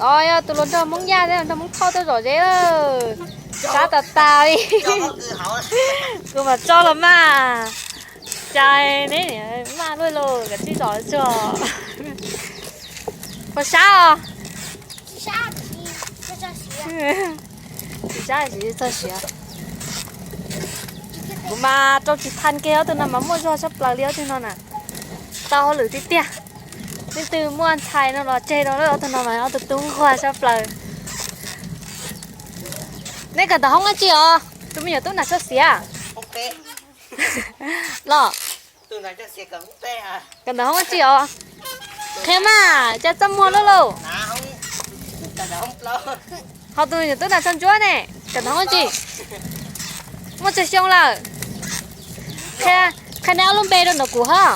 Os, yog tus hluas nraug Hmoob Yaj thiab hluas nraug Hmoob Thoj tuaj zom zeb lawm. Sab tas tas li. Kuv mam tso los mas. Cas neb maj luaj los kav tsij zom tsuag. Puas sab os? Tsis sab, tsis txog siav. Kuv mas rau tsis tau kiag, ob tug no mas muaj zog sab plaws li ob tug no na. Tau hauj lwm tiag tiag. Leej twg muaj ntxhais no los tseg rau ob tug no mas ob tug tub nquag sab plaws. Neb kawm ntawv hoob dab tsi os? Tus me nyuam tub nram tshoj xiav los? Kawm ntawv hoob dab tsi os? Qhia mas, cas txaj muag luaj lauj. Ho tus me nyuam tub nram tshoj ntsuab ne, kawm ntawv hoob dab tsi? Muaj tsawg xyoo lawm? Qhia neb ob lub npe rau ntawm kuv hos.